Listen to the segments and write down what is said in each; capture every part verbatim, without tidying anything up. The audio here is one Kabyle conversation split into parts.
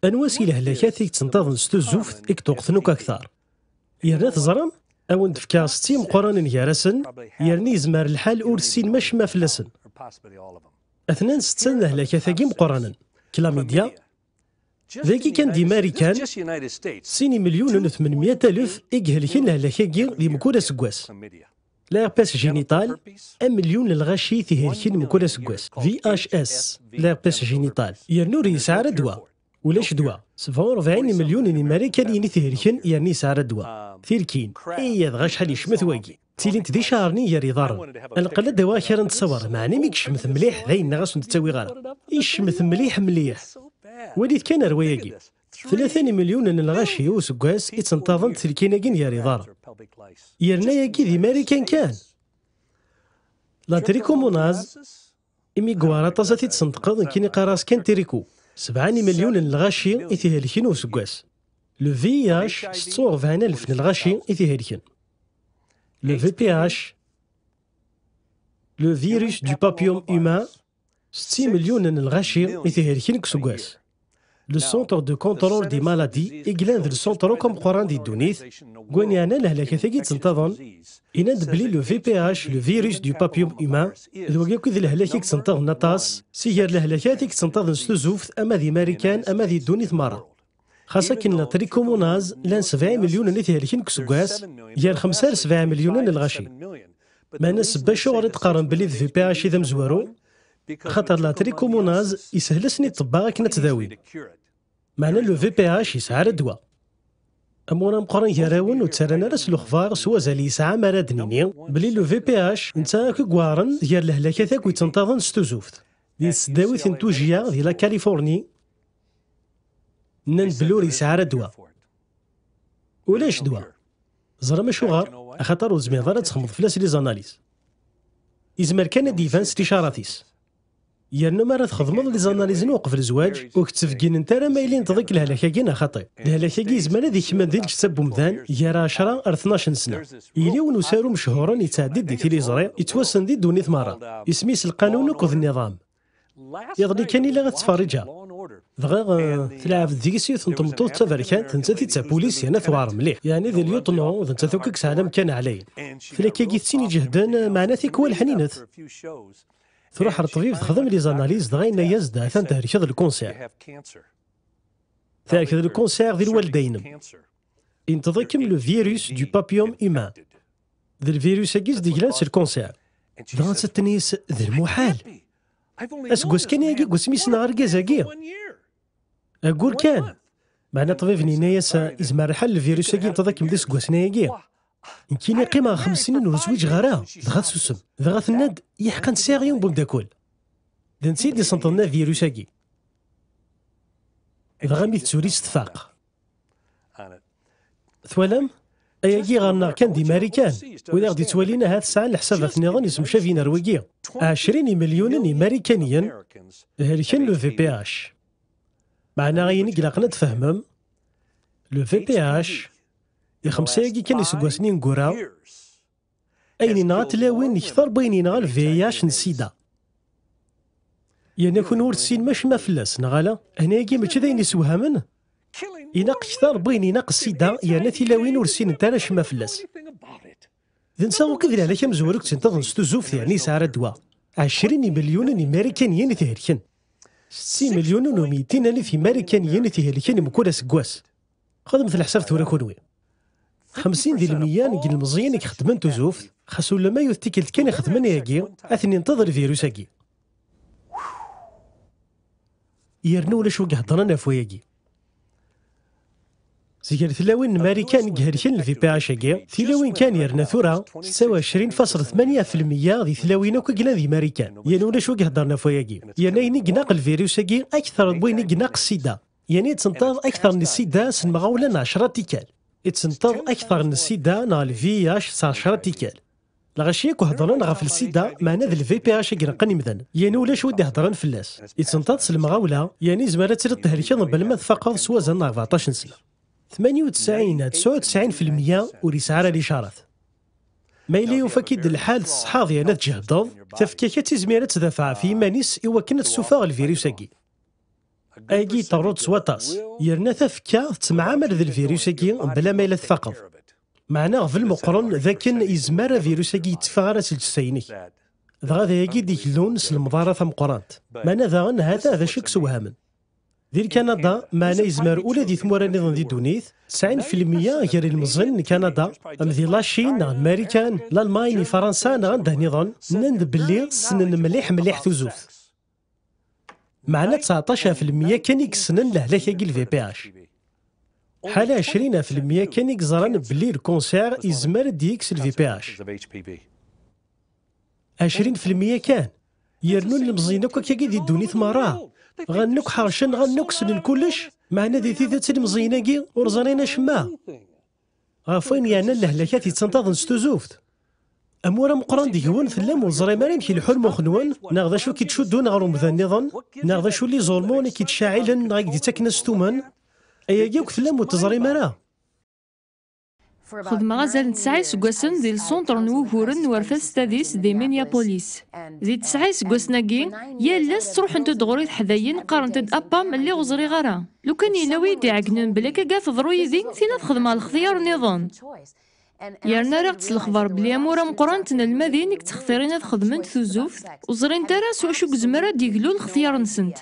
Anwa si lehlakat i yettenṭaḍen s tuzzuft i yeṭṭuqten akk akteṛ? Yerna teẓram, a wen-d-fkeɣ setta imeqqranen gar-asen, yerna yezmer lḥal ur tessinem acemma fell-asen. Atnan setta n lehlakat-agi imeqqranen: Chlamydia, dagi kan di Marikan, sin imelyunen u tmenmya alef i ihelken lehlak-agi di mkul aseggas. L'herpès génital, amelyun n lɣaci i t-ihelken mkul aseggas. V H S, l'herpès génital. Yerna ur yesɛi ara ddwa. Ulac ddwa. Sebɛa u rebɛin imelyunen imarikaniyen i t-ihelken yerna yesɛa ara ddwa. Tilkin, iya dɣa acḥal yecmet wagi. Ttilint d icaṛen i gar iḍarren. Aql-i ad d-awiɣ kra n ttṣawer, meɛna mi yecmet mliḥ, d ayen nniɣ ad sen-d-ttawiɣ ara. Yecmet mliḥ, mliḥ. Walit kan ar wayagi. Tlata n imelyunen n lɣaci useggas i ttenṭaḍent tilkin-agi n gar iḍarren. Yerna ayagi di Marikan kan. La trichomonaze, imi yewɛer aṭas ad t-id-sneṭqeḍ, nekkini qqareɣ-as kan triko. Sebɛa n imelyunen n lɣaci i t-ihelken useggas. Le V I H, setta u rebɛin alef n lɣaci i t-ihelken. Le V P H, le virus du papillome humain, setta imelyunen n lɣaci i t-ihelken deg useggas. Le Centre de Contrôle des Maladies, i yellan d le centre akk ameqqran di ddunit, deg wayen yeɛnan lehlakat-agi yettenṭaḍen, yenna-d belli le V P H, le virus du papillome humain, d wagi akk i d lehlak i yettenṭaḍen aṭas, si gar lehlakat i yettenṭaḍen s tuzzuft ama di Marikan ama di ddunit merra. Xas akken la trichomonaze, llan sebɛa imelyunen i t-ihelken deg useggas, gar xemsa ar sebɛa imelyunen n lɣaci. Meɛna ssebba acuɣer i d-qqaren belli d V P H i d amezwaru? Axaṭer la trichomonaze yeshel-asen i ṭṭebba akken ad tt-dawin. Meɛna le V P H yesɛa ara ddwa. Amur ameqqran gar-awen ur ttarran ara s lexbar s wazal yesɛa mi ara d-nini belli le V P H netta akk i iweɛren gar lehlakat akk yettenṭaḍen s tuzzuft. Di tesdawit n Tujjya di la Californie, nnan belli ur yesɛi ara ddwa. Ulac ddwa. Ẓram acuɣer? Axaṭer ur tezmireḍ ara ad txedmeḍ fell-as les analyses. Yezmer kan ad d-iban s licaṛat-is. Yerna mi ara txedmeḍ les analyses-nni uqbel zzwaǧ, ur k-ttbegginent ara ma yella yenṭeḍ-ik lehlak-agi neɣ xaṭi. Lehlak-agi yezmer ad ikemmel di lǧetta n wemdan gar ɛecra ar tnac n sna. Yella yiwen usaru mechuren yettɛeddi-d di tiliẓri, yettwassen di ddunit merra. Isem-is lqanun akked nniḍam. Iḍelli kan illa ad ttferriǧeɣ. Dɣa, eh, telɛeb deg-s yiwet n tmeṭṭut d taberkant, nettat i d tapulis yerna tewɛer mliḥ. Yeɛni di lieutenant, d nettat akk i yesɛan amkan ɛlayen. Tlakk-agi d tin iǧehden, meɛna tikwal ḥninet. Truḥ ɣer ṭṭbib, texdem les analyses, dɣa yenna-yas-d atan thelkeḍ lkunṣir. Thelkeḍ lkunṣir di lwaldaynem. Yenṭeḍ-ikem le virus du papillome humain. D lvirus-agi i s-d-yeglan s lkunṣir. Dɣa nettat tenna-yas: "D lmuḥal. Aseggas kan ayagi deg wasmi i ssneɣ argaz-agi. Aggur kan." Meɛna ṭṭbib-nni yenna-yas: "Yezmer lḥal lvirus-agi yenṭeḍ-ikem d iseggasen-ayagi." Nekkini qqimeɣ xems snin ur zwiǧeɣ ara, dɣa tessusem. Dɣa tenna-d: "Yeḥqen sɛiɣ yiwen n umeddakel." D netta i d-isenṭḍen avirus-agi. Dɣa mi tettuli s tfaq. Twalam? Ayagi ɣer-neɣ kan di Marikan. Wid aɣ-d-ittwalin ahat sɛan leḥsabat nniḍen yessemcabin ar wagi. Ɛecrin imelyunen imarikaniyen helken le V P H. Meɛna ayen i ilaqen ad tfehmem, le V P H, i xemsa-agi kan iseggasen ineggura, ayen yenɣa tlawin kter n wayen yenɣa le V I H n sida. Yerna kun ur tessinem acemma fell-as, neɣ ala? Hna-agi mačči d ayen isewhamen? Ilaq kter n wayen ilaq sida, yerna tilawin ur ssinent ara acemma fell-as. D netta akk i d lehlak amezwaru i yettenṭaḍen s tuzzuft yerna yesɛa ara ddwa. Ɛecrin imelyunen imarikaniyen i t-ihelken. Setta imelyunen u mitin alef imarikaniyen i t-ihelken mkul aseggas. Xedmet leḥsab tura kunwi. Xemsin di lmeyya n yilmeẓyen i ixeddmen tuzzuft, xas ulamma yiwet tikkelt kan i xedmen ayagi, ad ten-inṭeḍ lvirus-agi. Yerna ulac wi iheddren ɣef wayagi. Seg tlawin n Marikan i ihelken le V P H-agi, tilawin kan yerna tura, setta u ɛecrin faṣel tmanya fi lmeyya di tlawin akk i yellan di Marikan. Yerna ulac wi iheddren ɣef wayagi. Yerna ayen i ilaq lvirus-agi akter n wayen i ilaq sida. Yerna yettenṭaḍ akter n sida s lemɣawla n ɛecra tikkal. Yettenṭaḍ akter n sida neɣ le V I H s ɛecra tikkal. Lɣaci akk heddren ɣef lsida, meɛna d le V P H i ineqqen imdanen. Yerna ulac wi d-iheddren fell-as. Yettenṭaḍ s lemɣawla, yerna yezmer ad tiliḍ thelkeḍ mebla ma tfaqeḍ s wazal n rbeɛṭac n sna. Tmanya u tesɛin ar tesɛa u tesɛin fi lmeyya ur yesɛi ara licaṛat. Ma yella yufa-k-id lḥal tṣeḥḥaḍ yerna tǧehdeḍ, tafekka-k ad tizmir ad tdafeɛ ɣef yiman-is i wakken ad tessufeɣ lvirus-agi. Ayagi yeṭṭerru-d s waṭas, yerna tafekka tettemɛamal d lvirus-agi mebla ma yella tfaqeḍ. Meɛna ɣbel meqqren d akken yezmer avirus-agi yetteffeɣ ara s lǧetta-inek. Dɣa d ayagi i d-igellun s lemḍara tameqqrant. Meɛna daɣen hata d acu i yessewhamen. Di Lkanada, meɛna yezmer ula di tmura nniḍen di ddunit, tesɛin filmya gar ilemẓiyen n Kanada, am di Lacin neɣ n Marikan, Lalman, i Fransa neɣ anda nniḍen, nnan-d belli ssnen mliḥ mliḥ tuzuft. Meɛna tseɛṭac ɣef lemya kan i yessnen lehlak-agi l-V P H. Ḥala ɛecrin ɣef lemya kan i yeẓran belli lkunṣir yezmer ad d-yekkes l-V P H. Ɛecrin ɣef lemya kan. Yernu ilemẓiyen akk akkagi di ddunit merra. Ɣanen akk ḥercen, ɣanen akk ssnen kullec. Meɛna di tidet ilemẓiyen-agi ur ẓrin acemma. Ɣef wayen yeɛnan lehlakat yettenṭaḍen s tuzuft. Amur ameqqran deg-wen tellam ur teẓrim ara amek ileḥḥu lmux-nwen, neɣ d acu i k-ittcuddun ɣer umdan nniḍen, neɣ d acu n les hormones i k-ittcaɛilen neɣ i k-d-ittaken astumen. Ayagi akk tellam ur teẓrim ara. Xedmeɣ azal n tesɛa iseggasen di lṣuntṛ n wuguren n urfas s tadist di Minneapolis. Di tesɛa iseggasen-agi, yal ass ttruḥent-d ɣur-i teḥdayin, qqarent-d: "A Pam, lliɣ ur ẓriɣ ara. Lukan yella wi yi-d-iɛeggnen belli akka teḍru yid-i, tin ad xedmeɣ lextyar nniḍen." Yerna rriɣ-d s lexbar belli amur ameqqran n tnelmadin i yettextirin ad xedment tuzuft, ur ẓrint ara s wacu i yezmer ad d-yeglu lextyar-nsent.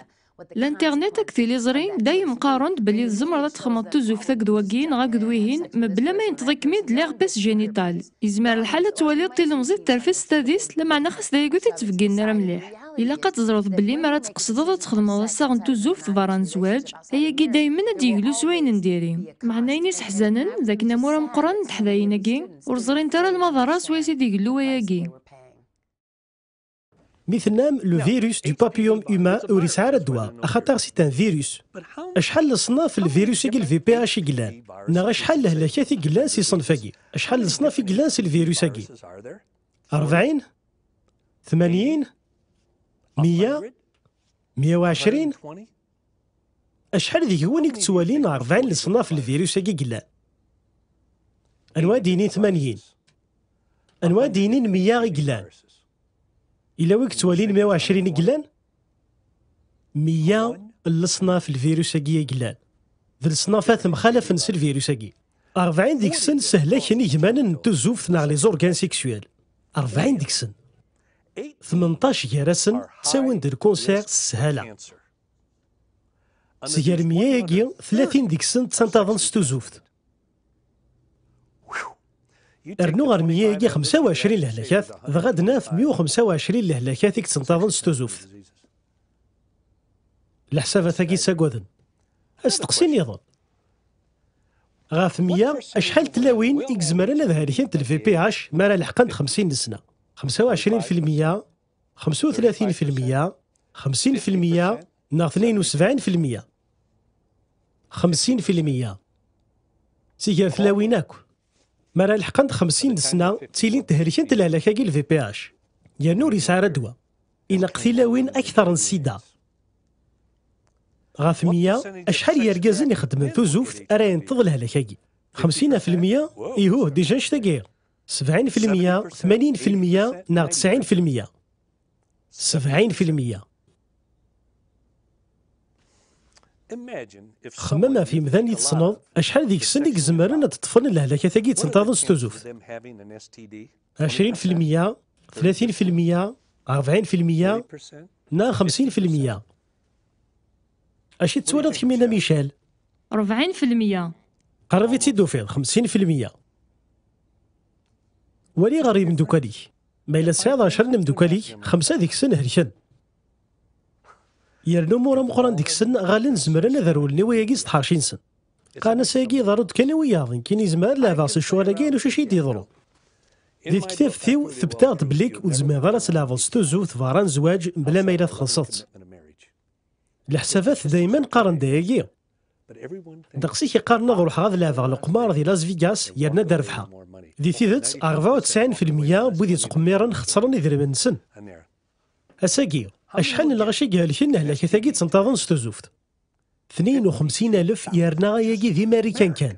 L'internet akked tiliẓri dayem qqaren-d belli tzemreḍ ad txedmeḍ tuzuft akked wagi neɣ akked wihin mebla ma yenṭeḍ-ikem-id l'herpès génital. Yezmer lḥal ad twaliḍ tilemẓit terfed s tadist, lameɛna xas d ayagi ur t-id-ttbegginen ara mliḥ. Ilaq ad teẓreḍ belli mi ara tqesdeḍ ad txedmeḍ assaɣ n tuzuft berra n zzwaǧ, ayagi daymen ad d-yeglu s wayen n diri. Meɛna ayen iseḥzanen d akken amur ameqqran n teḥdayin-agi ur ẓrint ara lmaḍerra swayes i d-igellu wayagi. Mi tennam le virus du papillome humain ur yesɛi ara ddwa, axaṭer c'est un virus. Acḥal leṣnaf n lvirus-agi l-V P H i yellan? Neɣ acḥal lehlakat i yellan si ṣṣenf-agi? Acḥal leṣnaf i yellan si lvirus-agi? Rebɛin? Tmanyin? Meyya? Meyya u ɛecrin? Acḥal deg-wen i yettwalin rebɛin leṣnaf n lvirus-agi i yellan? Anwa ad d-yinin tmanyin? Anwa ad d-yinin meyya i yellan? Yella wi yettwalin meyya u ɛecrin i yellan? Meyya n leṣnaf n lvirus-agi i yellan. D leṣnafat mxalafen s lvirus-agi. Rebɛin deg-sen sehlaken igmanen n tuzuft neɣ les organes sexuels. Rebɛin deg-sen. Tmenṭac gar-asen ttawin-d lkunṣir s sshala. Seg rmeyya-agi, tlatin deg-sen ttanṭaḍen s tuzuft. Rnu ɣer meyya-agi xemsa u ɛecrin lehlakat, dɣa ad naf meyya u xemsa u ɛecrin lehlakat i yettenṭaḍen s tuzuft. Leḥsabat-agi ssagaden. Asteqsi nniḍen. Ɣef meyya, acḥal n tlawin i izemren ad helkent l-V P H mi ara leḥqent xemsin n sna? Xemsa u ɛecrin filmya, xemsa u tlatin filmya, xemsin filmya, neɣ tnayen u sebɛin filmya? Xemsin filmya. Si gar tlawin akk. Mi ara leḥqent xemsin n sna, ttilint helkent lehlak-agi l-V P H. Yernu ur yesɛi ara ddwa. Ineqq tilawin akteṛ n ssida. Ɣef meyya, acḥal n yergazen ixeddmen tuzuft ara yenṭeḍ lehlak-agi? Xemsin ɣef lmeyya? Ihuh, dija annect-agi. Sebɛin filmya, tmanyin filmya, neɣ tesɛin filmya? Sebɛin filmya. Xemmem ɣef yimdanen i tessneḍ, acḥal deg-sen i izemren ad ṭṭfen lehlakat-agi yettenṭaḍen s tuzuft? Ɛecrin filmya, tlatin filmya, rebɛin filmya, neɣ xemsin filmya? Acu i tettwaliḍ kemmini a Michel? Rebɛin filmya. Qrib i tt-id-tufiḍ, xemsin filmya. Wali ɣer yimdukal-ik. Ma yella tesɛiḍ ɛecra n yimdukal-ik, xemsa deg-sen helken. Yernu amur ameqqran deg-sen ɣalen zemren ad rewlen i wayagi s tḥerci-nsen. Qqaren-as ayagi iḍerru-d kan i wiyaḍ, nekkini zemreɣ ad leɛbeɣ s ccɣel-agi, yernu acu i d-yeḍrun? Di tektabt-iw tebtaɣ-d belli ur tezmireḍ ara ad tleɛbeḍ s tuzuft berra n zzwaǧ mebla ma yella txellṣeḍ-tt. Leḥsabat daymen qqaren-d ayagi. Ddeqs-ik iqqaren ad ruḥeɣ ad leɛbeɣ leqmar di Las Vegas yerna ad rebḥeɣ. Di tidet, rebɛa u tesɛin filmya n wid yettqemmiren xeṣren idrimen-nsen. Ass-agi, acḥal n lɣaci i ihelken lehlakat-agi ttenṭaḍen s tuzuft? Tnin u xemsin alef, yerna ayagi d Imarikan kan.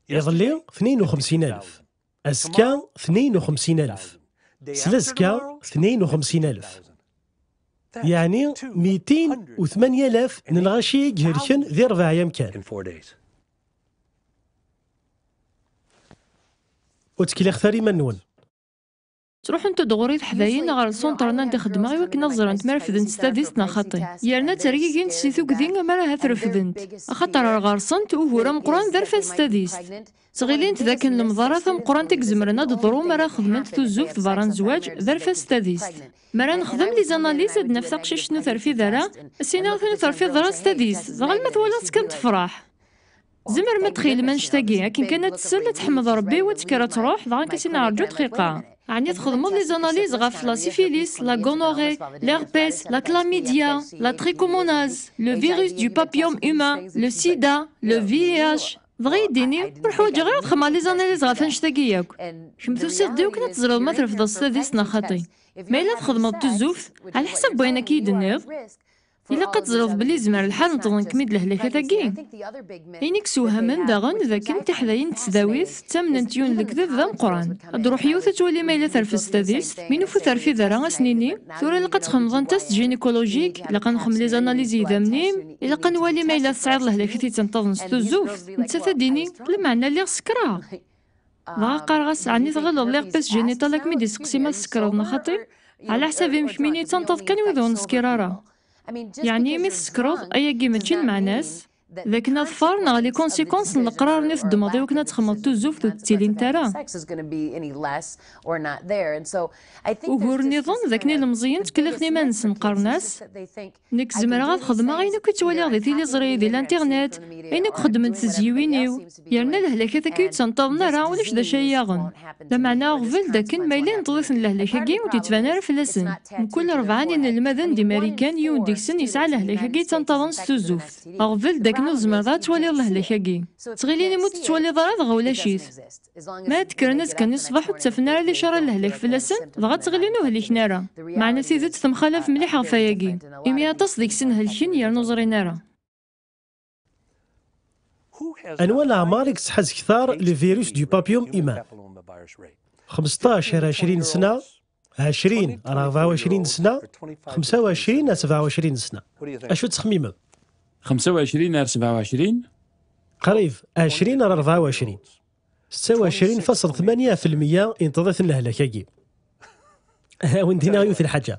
Iḍelli, tnin u xemsin alef. Azekka, tnin u xemsin alef. Slazekka, tnin u xemsin alef. Yeɛni mitin u tmanya alaf n lɣaci i ihelken di rebɛa yamkan. Ur ttkellixet ara iman-nwen. Ttruḥunt-d ɣur-i teḥdayin ɣer lsunṭer-nni anda xeddmeɣ i wakken ad ẓrent ma refdent s tadist neɣ xaṭi. Yerna ttergigint si tugdi amar ahat refdent, axaṭer ar ɣer-sent ugur ameqqran d arfad s tadist. Ttɣilint d akken lemḍara tameqqrant i izemren ad d-teḍru mi ara xedment tuzzuft berra n zzwaǧ d arfad s tadist. Mi ara nexdem les analyses ad d-naf taqcict-nni ur terfid ara, ad s-iniɣ atan ur terfiḍ ara s tadist, dɣa alma twalaḍ-tt kan tefreḥ. Tzemrem ad txilem annect-agi, akken kan ad tsell, ad tḥemmed Rebbi, u ad tekker ad truḥ, dɣa ad as-iniɣ rǧu dqiqa. Ɛni txedmeḍ les analyses ɣef la syphilis, la gonorrhée, l'herpès, la chlamydia, la trichomonase, le virus du papillome humain, le sida, le V I H? Dɣa ad yi-d-tini, ur ḥwaǧeɣ ara ad xedmeɣ les analyses ɣef annect-agi yakk. Kemm tusiḍ-d i wakken ad teẓreḍ ma trefdeḍ s tadist neɣ xaṭi. Ma yella txedmeḍ tuzzuft, ɛla ḥsab wayen akka i d-tenniḍ, ilaq ad teẓreḍ belli yezmer lḥal neṭḍen-kem-id lehlak-agi. Ayen i yessewhamen daɣen d akken tiḥdayin n tesdawit ttamnent yiwen n lekdeb d ameqqran. Ad d-truḥ yiwet ad twali ma yella terfed s tadist, mi nufa ur terfid ara ad s-nini, tura ilaq ad txedmeḍ un test gynécologique, ilaq ad nexdem les analyses i yidammen-im, ilaq ad nwali ma yella tesɛiḍ lehlak i t-ittenṭaḍen s tuzzuft. Nettat ad d-tini, lameɛna lliɣ sekreɣ. Dɣa qqareɣ-as, ɛni tɣileḍ l'herpès génital ad kem-id-iseqsi ma tsekreḍ neɣ xaṭi? Ɛla ḥsab-im kemmini d tanṭaḍ kan wid ur nesker ara. Yeɛni imi tsekreḍ, ayagi mačči lmeɛna-s d akken aḍfar neɣ les conséquences n leqrar-nni teddmeḍ i wakken ad txedmeḍ tuzzuft ur ttilint ara. Ugur nniḍen d akken ilemẓiyen ttkellixen iman-nsen, qqaren-as, nekk zemreɣ ad xedmeɣ ayen akk i ttwaliɣ di tiliẓri, di l'internet, ayen akk xeddment tezyiwin-iw. Yerna lehlak-a-taki ur ttenṭaḍen ara, ulac d acu ay yaɣen. Lameɛna aɣbel d akken ma yella yenṭeḍ-iten lehlak-agi ur d-yettban ara fell-asen. Mkul rebɛa n yinelmaden di Marikan, yiwen deg-sen yesɛa lehlak-agi yettenṭaḍen s tuzzuft. Aɣbel d akken ur tzemreḍ ara ad twaliḍ lehlak-agi. Ttɣilin imi ur tettwaliḍ ara dɣa ulac-it. Ma ad d-kkren azekka-nni ṣṣbeḥ ur ttafen ara licaṛa n lehlak fell-asen, dɣa ttɣilin ur hliken ara. Meɛna tidet temxalaf mliḥ ɣef wayagi, imi aṭas deg-sen helken yernu ur ẓrin ara. Anwa leɛmer i yesḥaz kter le virus du papillome humain? Xmesṭac ar ɛecrin sna, ɛecrin ar rebɛa u ɛecrin sna, xemsa u ɛecrin ar sebɛa u ɛecrin sna. Acu tettxemmimeḍ? Xemsa u ɛecrin ar sebɛa u ɛecrin? Qrib, ɛecrin ar rebɛa u ɛecrin. Setta u ɛecrin faṣel tmanya fi lmeyya inṭeḍ-iten lehlak-agi. Ad wen-d-iniɣ yiwet n lḥaǧa.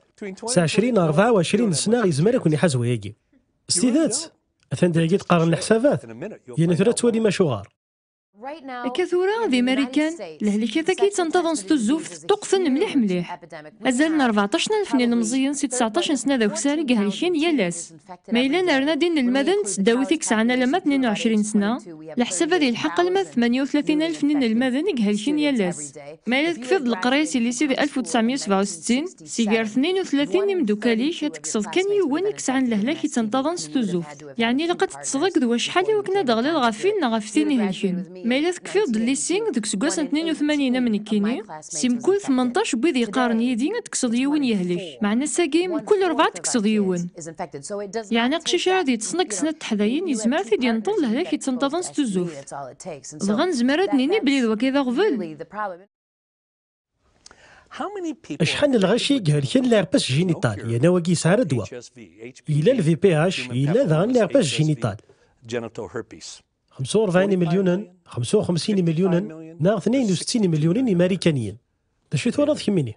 S ɛecrin ar rebɛa u ɛecrin sna yezmer ad ken-iḥaz wayagi. S tidet, atan dagi d-qqaren leḥsabat. Yerna tura ad twalim acuɣer. Akka tura, di Marikan, lehlak-agi yettenṭaḍen s tuzzuft ṭṭuqten mliḥ mliḥ. Azal n rbeɛṭac n alef n yilemẓiyen si tesɛeṭac n sna d akessar i ihelken yal ass. Ma yella nerna-d inelmaden n tesdawit i yesɛan alamma tnin u ɛecrin sna, leḥsab ad yelḥeq alma d tmanya u tlatin alef n yinelmaden i ihelken yal ass. Ma yella tekfiḍ leqraya si lycée di alef u tesɛemya u sebɛa u settin, si gar tnin u tlatin n imeddukal-ik ad tekkseḍ kan yiwen i yesɛan lehlak yettenṭaḍen s tuzzuft. Yeɛni ilaq ad teṭṭseḍ akked wacḥal i wakken ad d-teɣliḍ ɣef win neɣ ɣef tin ihelken. Ma yella tekfiḍ-d lycée deg useggas n tnin u tmanyin am nekkini, si mkul tmenṭac n wid yeqqaren yid-i ad tekkseḍ yiwen yehlek. Meɛna ass-agi, mkul rebɛa ad tekkseḍ yiwen. Yeɛni aqcic ara d-yeṭṭsen deg snat teḥdayin yezmer ad t-id-yenṭeḍ lehlak yettenṭaḍen s tuzzuft. Dɣa nezmer ad d-nini belli d wagi i d aɣbel. Acḥal n lɣaci i ihelken l'herpès génital, yerna wagi yesɛa ara ddwa? Yella le V P H, yella daɣen l'herpès génital. Xemsa u rebɛin imelyunen, xemsa u xemsin imelyunen, neɣ tnayen u settin imelyunen imarikaniyen. D acu i twalaḍ kemmini?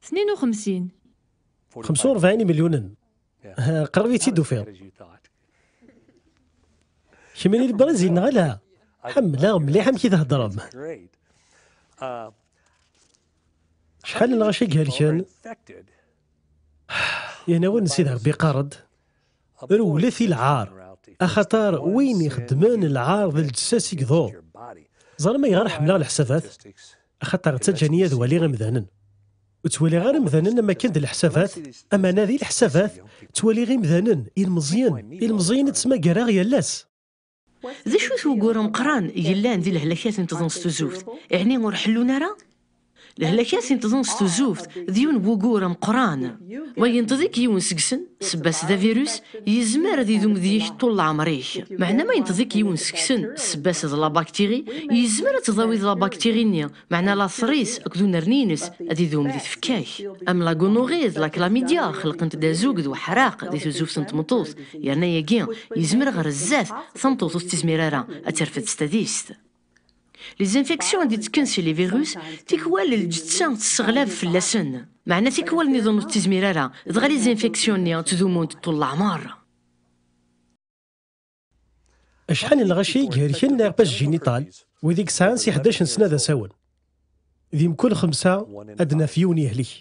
Tnin u xemsin. Xemsa u rebɛin imelyunen. Qrib i tt-id-tufiḍ. Kemmini Lbrizil neɣ ala? Ḥemmleɣ mliḥ amek i theddrem. Acḥal n lɣaci i ihelken? Yerna awal n Sidi Ṛebbi iqqar-d, rewlet i lɛar, axaṭer win ixeddmen lɛar d lǧessas i iḍur. Ẓer ma ayɣer ḥemmleɣ leḥsabat? Axaṭer ttaǧǧan-iyi ad waliɣ imdanen. Ur ttwaliɣ ara imdanen am akken d leḥsabat, ameɛna di leḥsabat ttwaliɣ imdanen, ilmeẓyen, ilmeẓyen i ttmagareɣ yal ass. D acu-t wugur ameqqran yellan di lehlakat n tḍenst tuzzuft? Ɛni ur ḥellun ara? Lehlak-a i t-inṭḍen s tuzzuft d yiwen n wugur ameqqran. Ma yenṭḍ-ik yiwen seg-sen, sebba-s d avirus, yezmer ad idum deg-k ṭul leɛmer-ik. Meɛna ma yenṭḍ-ik yiwen seg-sen, sebba-s d la bactérie, yezmer ad tdawiḍ la bactérie-nni, meɛna later-is akked unerni-ines ad idum di tfekka-k. Am la gonorrhée d la chlamydia xelqent-d azug d uḥraq di tuzzuft n tmeṭṭut, yerna ayagi yezmer ɣer zdat tameṭṭut ur tettizmir ara ad terfed s tadist. Les infections i d-ittekken si les virus, tikwal lǧetta tesseɣlab fell-asen. Meɛna tikwal nniḍen ur tettizmir ara, dɣa les infections-nni ttdumunt ṭul leɛmer. Acḥal n lɣaci i ihelken leɛpaj génital, wid i yesɛan si ḥdac n sna d asawen? Di mkul xemsa ad naf yiwen yehlek.